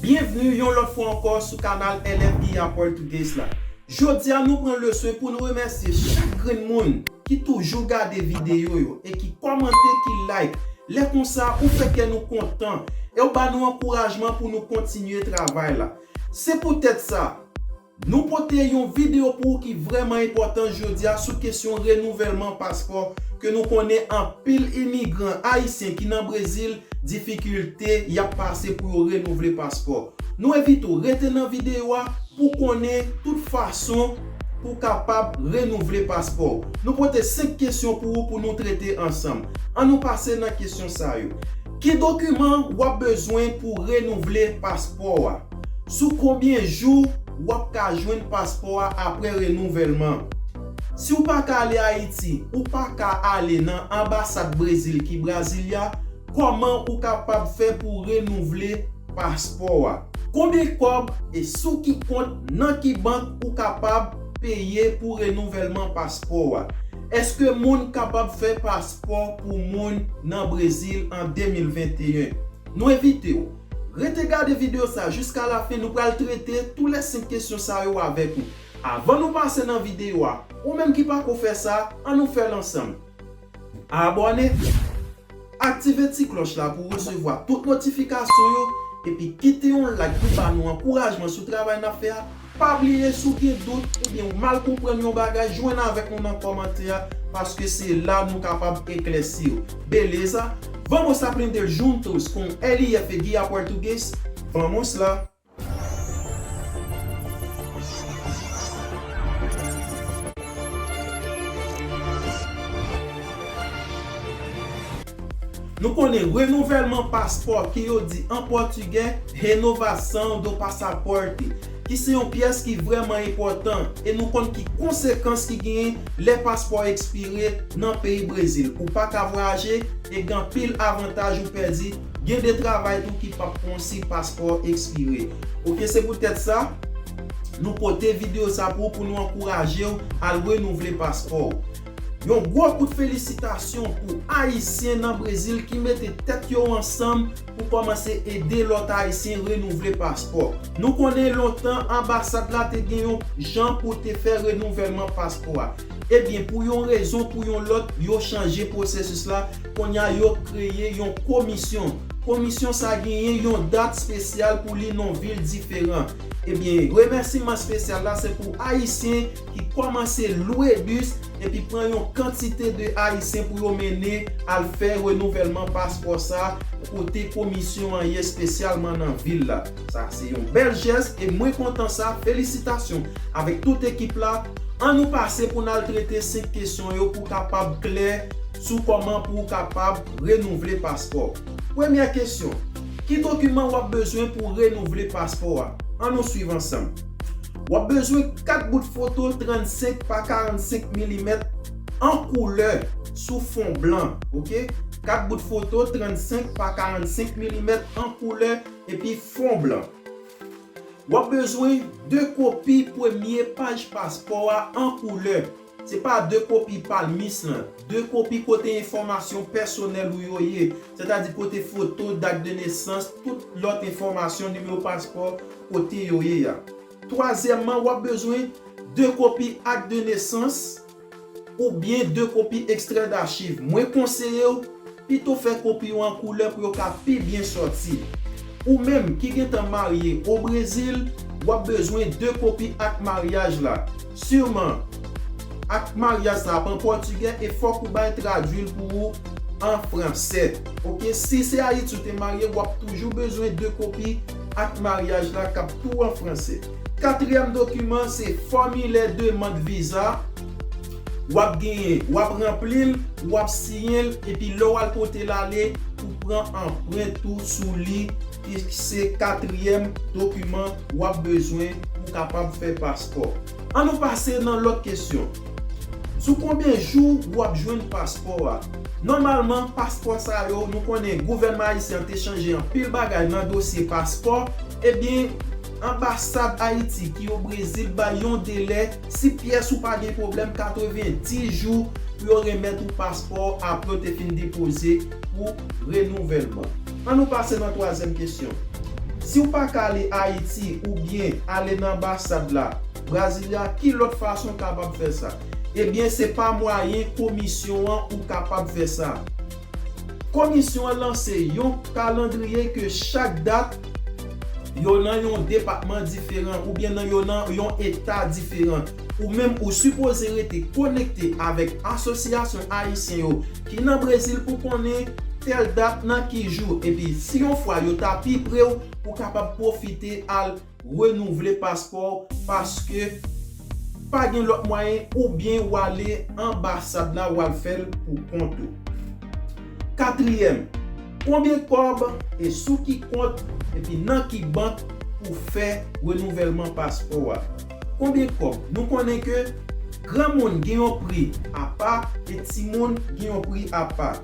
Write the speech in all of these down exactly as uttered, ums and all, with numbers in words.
Byenvni yon lòt fwa ankò sou kanal L F B A Português la. Jodi a nou pran le swen pou n remèsye chak grenn moun ki toujou gade videyo yo e ki kòmante, ki like. Lè konsa, ou fè kè nou kontan e ou ba nou ankourajman pou nou kontinye travay la. Se poutèt sa, nou pote yon videyo pou ou ki vrèman enpòtan jodi a sou kesyon renouvèlman paspò ke nou konnen anpil imigran ayisyen ki nan Brezil difikilte y ap pase pou yo renouvle paspò. Nou envite w rete nan videyo a pou konnen tout fason pou w kapab renouvle paspò w. Nou pote senk kesyon pou ou pou nou trete ansanm. Ann nou pase nan kesyon sa yo. Ki dokiman w ap bezwen pou renouvle paspò w a? Sou konbyen jou w ap ka jwenn paspò a apre renouvèlman? Si w pa ka ale Ayiti, ou pa ka ale nan anbasad Brezil ki Brasilia, kòman ou kapab fè pou renouvle paspò a? Konbyen kòb e sou ki kont, nan ki bank ou kapab peye pou renouvèlman paspò a? Èske moun kapab fè paspò pou moun nan Brezil an de mil venteyen? Nou envite w rete gade videyo sa jiska lafen, nou pral trete tou lè senk kesyon sa yo avèk ou. Avan nou pase nan videyo a, ou menm ki pako fè sa, ann nou fè l ansanm. Abòne, aktive ti klòch la pou w resevwa tout notifikasyon yo, epi kite yon like pou ba nou ankourajman sou travay n ap fè a. Pa bliye, si w gen dout oubyen w mal konprann yon bagay, jwenn avèk nou nan kòmantè a, paske se la nou kapab eklèsi yo. Beleza? Vamos aprender juntos com L F B A Português? Vamos lá! Nou konnen renouvèlman paspò, ke yo di an pòtigè renovação do passaporte, ki se yon pyès ki vrèman enpòtan, e nou konn ki konsekans ki genyen lè paspò ekspire nan peyi Brezil. Ou pa ka vwayaje e gen anpil avantaj ou pèdi, gen de travay tou ki p ap pran w si paspò ekspire. Oke, se poutèt sa, nou pote videyo sa pou ou, pou nou ankouraje w al renouvle paspò w. Yon gwo kout felisitasyon pou Ayisyen nan Brezil ki mete tèt yo ansanm pou kòmanse ede lòt Ayisyen renouvle paspò. Nou konnen lontan anbasad la te gen yon jan pou te fè renouvèlman paspò a. Ebyen, pou yon rezon, pou yon lòt, yo chanje pwosesis la. Kounye a, yo kreye yon komisyon. Komisyon sa genyen yon dat espesyal pou li nan vil diferan. Ebyen, remèsiman espesyal la, se pou Ayisyen ki kòmanse lwe bis epi pran yon kantite de Ayisyen pou yo mennen al fè renouvèlman paspò sa kote komisyon an ye, espesyalman nan vil la. Sa se yon bèl jès e mwen kontan sa. Felisitasyon avèk tout ekip la. Ann nou pase pou n al trete senk kesyon yo pou kapab klè sou kòman pou w kapab renouvle paspò. Premyè kesyon, ki dokiman w ap bezwen pou renouvle paspò a? Ann nou swiv ansanm. W ap bezwen kat bout foto trannsenk pa karannsenk milimèt an koulè sou fon blan, oke? Kat bout foto trannsenk pa karannsenk milimèt an koulè epi fon blan. W ap bezwen de kopi premye paj paspò a an koulè. Se pa de kopi palmis lan, de kopi kote enfòmasyon pèsonèl ou yo ye, sètadi kote foto, dat de nesans, tout lòt enfòmasyon, nimewo paspò, kote yo ye a. Twazyèmman, w ap bezwen de kopi ak de nesans oubyen de kopi ekstrè dachiv. Mwen konseye w pito fè kopi yo an koulè pou yo ka pi byen sòti. Ou menm ki gentan marye o Brezil, w ap bezwen de kopi ak maryaj la. Siman, ak maryaj sa ap an pòtigè e fòk ou bay tradui l pou ou an fransè. Oke, si se Ayiti ou te marye, w ap toujou bezwen de kopi ak maryaj la k ap tou an fransè. Katriyèm dokiman, se fòmilè demann viza. W ap genyen, w ap ranpli l, w ap siyen l, epi lè w al pote l ale, ou pran anprent ou sou li, ki se katriyèm dokiman w ap bezwen pou w kapab fè paspò. Ann nou pase nan lòt kesyon. Sou konbyen jou w ap jwenn paspò a? Nòmalman, paspò sa yo, nou konnen gouvènman ayisyen an te chanje anpil bagay nan dosye paspò. Ebyen, anbasad Ayiti ki o Brezil bay yon delè, si pyès ou pa gen pwoblèm, katrevenndis jou pou yo remèt ou paspò w apre w te fin depoze pou renouvèlman. Ann nou pase nan twazyèm kesyon. Si w pa ka ale Ayiti oubyen ale nan anbasad la, Brezil la, ki lòt fason w kapab fè sa? Ebyen, se pa mwayen komisyon an ou kapab fè sa. Komisyon an lanse yon kalandriye ke chak dat yo nan yon depatman diferan oubyen nan yo nan yon eta diferan. Ou menm ou sipoze rete konekte avèk asosyasyon ayisyen yo ki nan Brezil pou konnen tèl dat nan ki jou. Epi si yon fwa yo ta pi pre w, ou kapab pwofite al renouvle paspò w paske pa gen lòt mwayen oubyen w ale anbasad la w al fè l pou kont ou. Katriyèm, konbyen kòb e sou ki kont epi nan ki bank pou fè renouvèlman paspò a? Konbyen kòb? Nou konnen ke granmoun gen yon pri apa e timoun gen yon pri apa.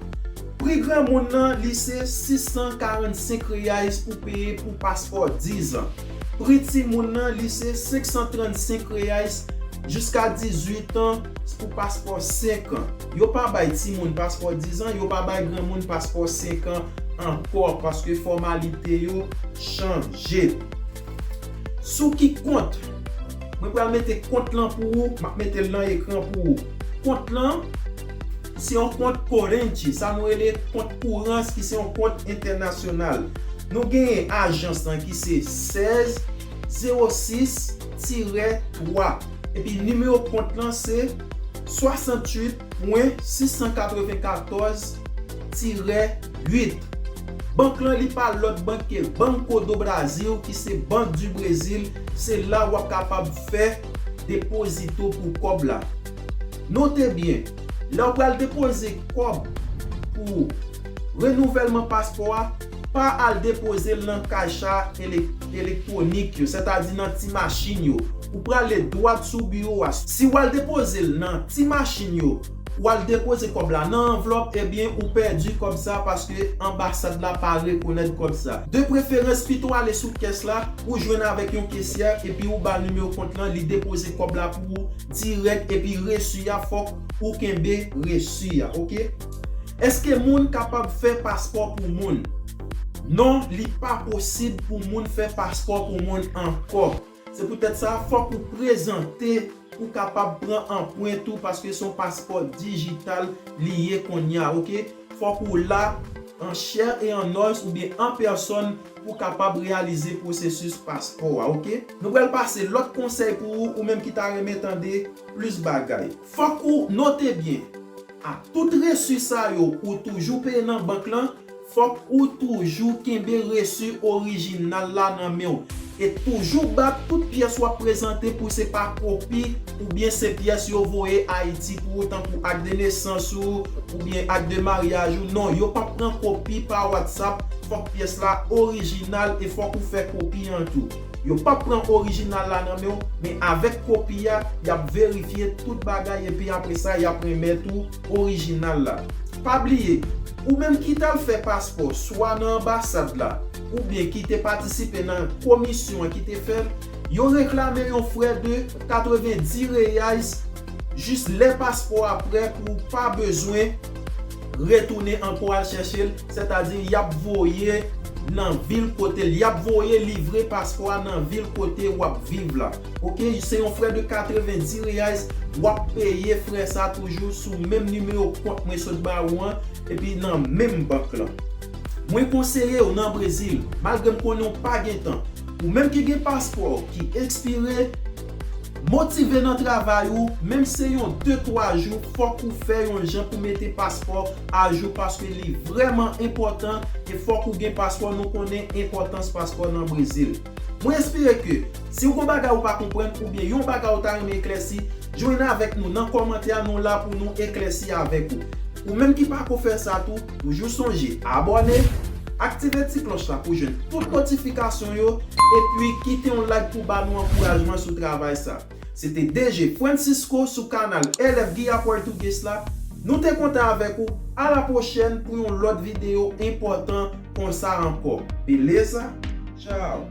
Pri granmoun nan, li se sis san karannsenk reyais pou peye pou paspò diz an. Pri timoun nan, li se senk san trannsenk reyais jiska dizuit an pou paspò senk an. Yo pa bay timoun paspò diz an, yo pa bay granmoun paspò senk an ankò paske fòmalite yo chanje. Sou ki kont? Mwen pral mete kont lan pou ou, m ap mete l nan ekran pou ou. Kont lan, se yon kont corrente, sa nou rele kont kourans ki se yon kont entènasyonal. Nou genyen ajans lan ki se sèz zewo sis tirè twa. Epi nimewo kont lan se swasanntuit pwen sis san katrevenkatòz tirè uit. Bank lan li pa lòt bank ke Banco do Brasil ki se Bank di Brezil, se la w ap kapab fè depozito pou kòb la. Note byen, lè w pral depoze kòb pou renouvèlman paspò a, pa al depoze l nan kaycha elek- elektwonik yo, sètadi nan ti machin yo. Ou prale dwat sou biwo a. Si w al depoze l nan ti machin yo, w al depoze kòb la nan anvlòp, ebyen ou pèdi kòb sa paske anbasad la pa rekonèt kòb sa. De preferans, pito ale sou kès la, ou jwenn avèk yon kesyè epi ou ba l nimewo kont lan, li depoze kòb la pou ou dirèk epi resi a fòk ou kenbe resi a, oke? Èske moun kapab fè paspò pou moun? Non, li pa posib pou moun fè paspò pou moun ankò. Se poutèt sa, fòk ou prezante pou kapab pran anprent ou paske se yon paspò dijital li ye kounye a, oke? Fòk ou la an chè e an os oubyen an pèsòn pou kapab reyalize pwosesis paspò a, oke? Nou pral pase lòt konsèy pou ou, ou menm ki ta renmen tande plis bagay. Fòk ou note byen, a tout resi sa yo ou toujou peye nan bank lan, fòk ou toujou kenbe resi orijinal la nan men w. E toujou bat tout pyès w ap prezante pou se pa kopi oubyen se pyès yo voye Ayiti pou ou, tankou ak de nesans ou, oubyen ak de maryaj ou. Non, yo p ap pran kopi pa WhatsApp, fòk pyès la orijinal e fòk ou fè kopi an tou. Yo p ap pran orijinal la nan men w, men avèk kopi a, y ap verifye tout bagay epi apre sa, y ap renmèt ou orijinal la. Pa bliye, ou menm ki t al fè paspò swa nan anbasad la, oubyen ki te patisipe nan komisyon an ki te fè l, yo reklame yon frè de katrevendi reyais jis lè paspò a prè pou w pa bezwen retounen ankò al chèche l, sètadi y ap voye nan vil kote l, y ap voye livre paspò a nan vil kote w ap viv la. Oke, se yon frè de katrevendi reyais, w ap peye frè sa toujou sou menm nimewo kont mwen sot ba ou an, epi nan menm bank lan. Mwen konseye w nan Brezil, malgre m konnen w pa gen tan, ou menm ki gen paspò ki ekspire, motive nan travay ou, menm se yon de twa jou, fòk ou fè yon jan pou mete paspò ajou paske li vrèman enpòtan e fòk ou gen paspò, nou konnen enpòtans paspò nan Brezil. Mwen espere ke si w gon bagay ou pa konprann oubyen yon bagay ou ta renmen eklèsi, jwenn avèk nou nan kòmantè a, nou la pou nou eklèsi avèk ou. Ou menm ki pako fè sa tou, toujou sonje abòne, aktive ti klòch la pou jwenn tout notifikasyon yo, epi kite yon like pou ba nou ankourajman sou travay sa. Se te D J Francisco sou kanal L F Guia Português la. Nou te kontan avèk ou. A la pwochèn pou yon lòt videyo enpòtan konsa ankò. Beleza? Tchao!